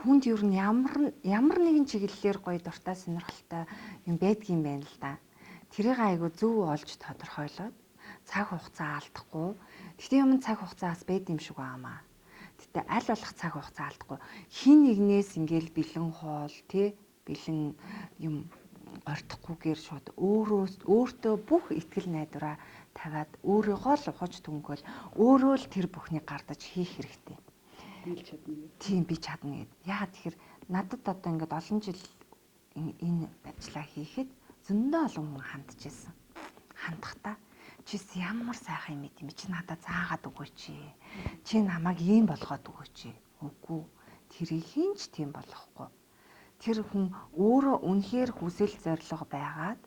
Хүнд ер нь ямар нэгэн чиглэлээр гоё дуртай сонирхолтой юм байдгийн байна л да. Тэрийг айгу зөв олж тодорхойлоод цаг хугацаа алдахгүй. Гэхдээ юм цаг хугацаас байд юм шиг байгаамаа. Гэтэ аль болох цаг хугацаа алдахгүй. Хин нэгнээс ингээл бэлэн хоол тий бэлэн юм гордохгүйгээр шууд өөртөө бүх итгэл найдвараа тавиад өөрийгөө л ухаж түнхэл өөрөө л тэр бүхнийг гардаж хийх хэрэгтэй. Би л чадна гэдэг. Тийм, би чадна гэд. Яагаад тэгэхээр надад одоо ингээд олон жил энэ ажлаа хийхэд зөндөө олон хүн хандчихсан. Хандахдаа чис ямар сайхан юм бэ? Чи надад заагаад өгөөч. Чи намайг ийм болгоод өгөөч. Үгүй. Тэрийг хинч тийм болохгүй. Тэр хүн өөрөө үнэхээр хүсэл зорилго байгаад,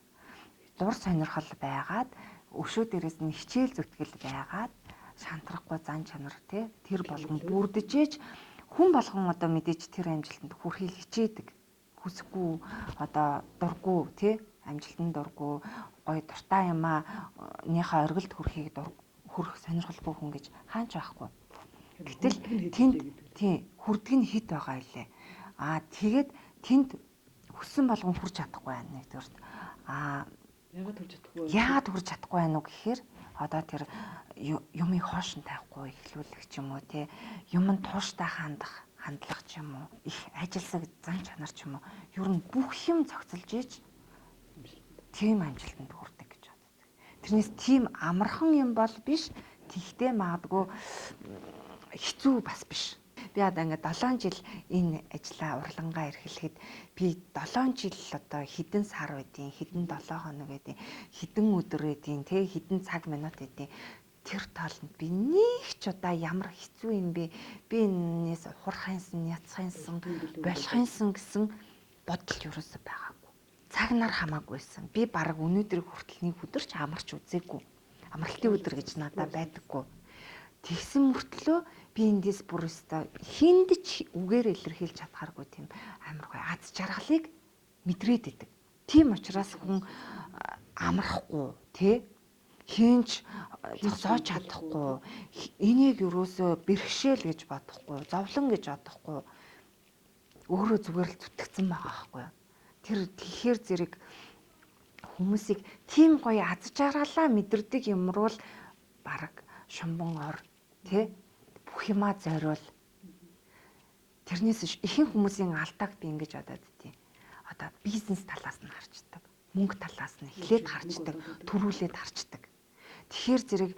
дур сонирхол байгаад, өшөө дээрээс нь хичээл зүтгэл байгаад, шантрахгүй зан чанар тий тэр болгон бүрдэжээж хүн болгон одоо мэдээж тэр амжилтанд хүрэхийг хичээдэг. Хүсэхгүй одоо дургүй тий амжилтанд дургүй гоё дуртай юмаа нийхаа оргилд хүрэхийг хүрэх сонирхолгүй хүн гэж хаач байхгүй. Гэтэл тэнд тий хүрдэг нь хэд байгаа илээ. Аа тэгээд тэнд хүссэн болгон хүрч чадахгүй байна нэгдүгürt. Аа яагаад хүрч чадахгүй вэ? Яагаад хүрч чадахгүй байна уу гэхээр одоо тэр юмыг хоош нь тавихгүй эхлүүлэх ч юм уу тий юмд тууштай хандах хандлага ч юм уу их ажилсаг зан чанар ч юм уу ер нь бүх юм зохицолж иж тийм амжилтанд хүрдэг гэж боддог. Тэрнээс тийм амархан юм бол биш. Тэгтээ магадгүй хэцүү бас биш. Би одоо ингээд 7 жил энэ ажлаа урлангаа эрхлэхэд би 7 жил одоо хэдэн сар байдیں، хэдэн 7 хоног байдیں، хэдэн өдөр байдیں، тэ хэдэн цаг минут байдیں. Тэр тоолонд би нэг ч удаа ямар хэцүү юм бэ? Би энэс ухрахынсан, няцхынсан, болохынсан гэсэн бодол юусоо байгаагүй. Цаг нар хамаагүйсэн. Би бараг өнөөдрийг хүртэл нэг өдөр ч амарч үзээгүй. Амралтын өдөр гэж надад байдаггүй. Тэгсэн мөртлөө би эндээс бүр өстой хинд ч үгээр илэрхийлж чадхааргүй тийм амар гоё аз жаргалыг мэдрээд идэг. Тийм учраас хүн амрахгүй тий хинч зогсоож чадахгүй энийг юусоо бэрхшээл гэж бодохгүй зовлон гэж бодохгүй өөрөө зүгээр л зүтгэцэн байгаа байхгүй юу. Тэр тэгэхээр зэрэг хүмүүсийг тийм гоё аз жаргалаа мэдэрдэг юмруул бараг шумбан ор тий бүх юмаа зориул. Тэрнээс ихэнх хүмүүсийн алдааг би ингэж бодоод тий. Одоо бизнес талаас нь харчдаг, мөнгө талаас нь эхлээд харчдаг, төрүүлээд харчдаг. Тэгэхээр зэрэг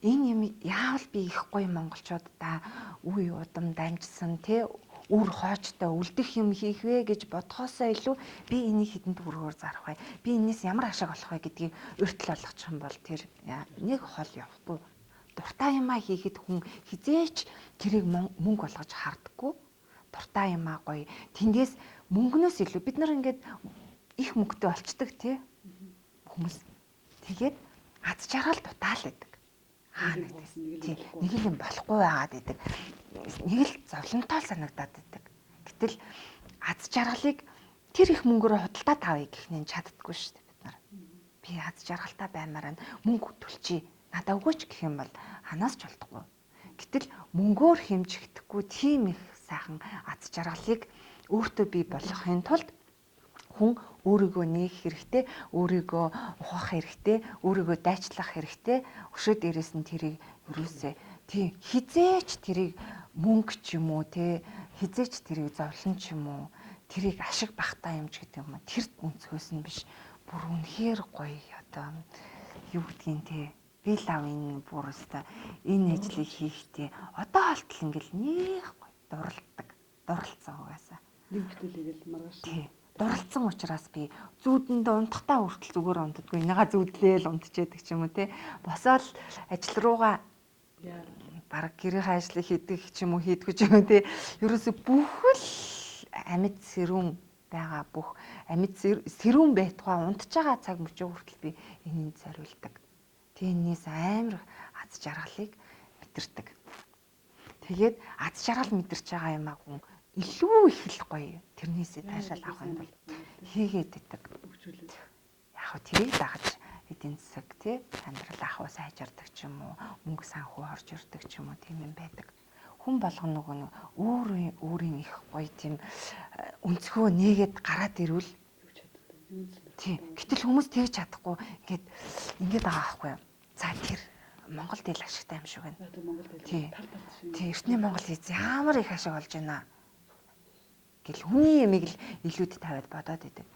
энэ юм яавал би их гоё монголчуудаа үе удам дамжсан тий үр хоочтой үлдэх юм хийх вэ гэж бодхоосоо илүү би энийг хэдэн төгрөгөөр зарах вэ? Би энэс ямар ашиг олох вэ гэдгийг урьдчил болгочих юм бол тэр нэг хол явахгүй. Дуртай юмаа хийхэд хүн хизээч тэрийг мөнгө болгож хардаггүй. Дуртай юмаа гоё. Тэндээс мөнгнөөс илүү бид нар ингээд их мөнгөтэй болчдөг тий хүмүүс. Тэгээд аз жаргал дутаал байдаг. Хаа нэг тий нэг л юм болохгүй байгаад байдаг. Нэг л зовлонтой санагдаад байдаг. Гэтэл аз жаргалыг тэр их мөнгөөрөө худалдаа тавъя гэх нь чаддаггүй шүү дээ бид нар. Би аз жаргалтай баймаар нь мөнгө төлчий. Надаа өгөөч гэх юм бол ханаас ч болдгоо. Гэтэл мөнгөөр хэмжигдэхгүй тийм их сайхан аз жаргалыг өөртөө бий болгохын тулд хүн өөрийгөө нээх хэрэгтэй, өөрийгөө ухаах хэрэгтэй, өөрийгөө дайчлах хэрэгтэй. Өшөө дээрээс нь тэрийг ерөөсөө тий хизээч тэрийг мөнгө ч юм уу тий хизээч тэрийг зовлон ч юм уу тэрийг ашиг багтаа юм ч гэдэг юм уу тэр өнцгөөс нь биш. Бүр үнэхээр гоё одоо юу гэдгийг тий би лав энэ бүр өстой энэ ажлыг хийхдээ одоо болтол ингээл нэх гоё дурладаг. Дурлцсан угаасаа. Нэг бүтээлийг л маргааш. Тий. Дурлцсан учраас би зүүдэндээ унтахтаа хүртэл зүгээр унтдаггүй. Энийга зүүдлээл унтчихэд ч юм уу те. Босоол ажил руугаа бараг гэрийнхээ ажлыг хийдэг ч юм уу хийдэггүй ч юм уу те. Ерөөсө бүхэл амьд сэрүүн байгаа бүх амьд сэрүүн байтугай унтж байгаа цаг мөчөө хүртэл би энэнд зориулдаг. Тэрнээс амар аз жаргалыг мэдэрдэг. Тэгээд аз жаргал мэдэрч байгаа юм аа хүн илүү их л гоё тэрнээсээ таашаал авах юм бол хийгээд идэг. Яг хөө тэрийг дагаж эдийн засаг тий амьдрал ах уу сайжирдаг ч юм уу мөнгө санхүү орж ирдэг ч юм уу тийм юм байдаг. Хүн болгоно нөгөө нэг өөрийн их гоё гоё тийм өнцгөө нээгээд гараад ирвэл тий. Гэтэл хүмүүс тэгж чадахгүй ингээд ингээд байгаа байхгүй юу? За тэр Монгол дээл ашигтай юм шиг байна. Монгол дээл тал тал шиг. Тий, эртний Монгол хийц ямар их ашиг олж байна гэл хүний ямиг л илүүд тавиад бодоод идэг.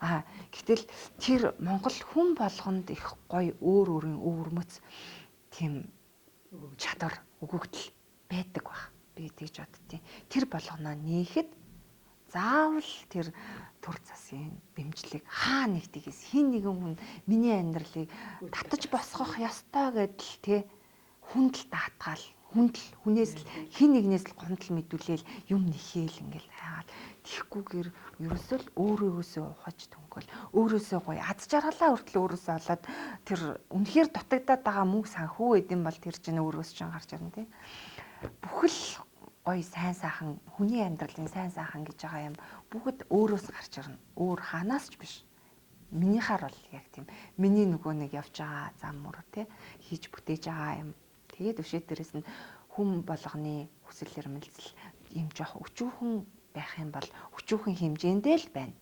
А гэтэл тэр Монгол хүн болгонд их гоё өөр өөрийн өвөрмөц тийм чадвар өгөгдөл байдаг баг. Би тэгж боддیں۔ Тэр болгоноо нээхэд заавал тэр төр засгийн дэмжлэг хаа нэгдгээс хин нэгэн хүн миний амьдралыг татаж босгох ёстой гэдэл те хүндэл даатгаал хүндэл хүнээс л хин нэгнээс л гомдол мэдүүлээл юм нэхээл ингээл хайгаал тэгхгүйгээр ерөөсөө л өөрөөсөө ухаж төнгөөл өөрөөсөө гоё аз жаргалаа хүртэл өөрөөсөө олоод тэр үнэхээр дутагдаад байгаа мөнгө санхүү гэдэм бол тэр чинь өөрөөс чинь гарч ирнэ тий. Бүхэл гоё сайн сайхан хүний амьдралын сайн сайхан гэж байгаа юм бүгд өөрөөс гарч ирнэ. Өөр хаанаас ч биш. Минийхаар бол яг тийм миний нөгөө нэг явж байгаа зам мөр тий хийж бүтээж байгаа юм. Тэгээд өшөө дээрээс нь хүн болгоны хүсэл эрмэлзэл юм жоох өчүүхэн байх юм бол өчүүхэн хэмжээндээ л байна.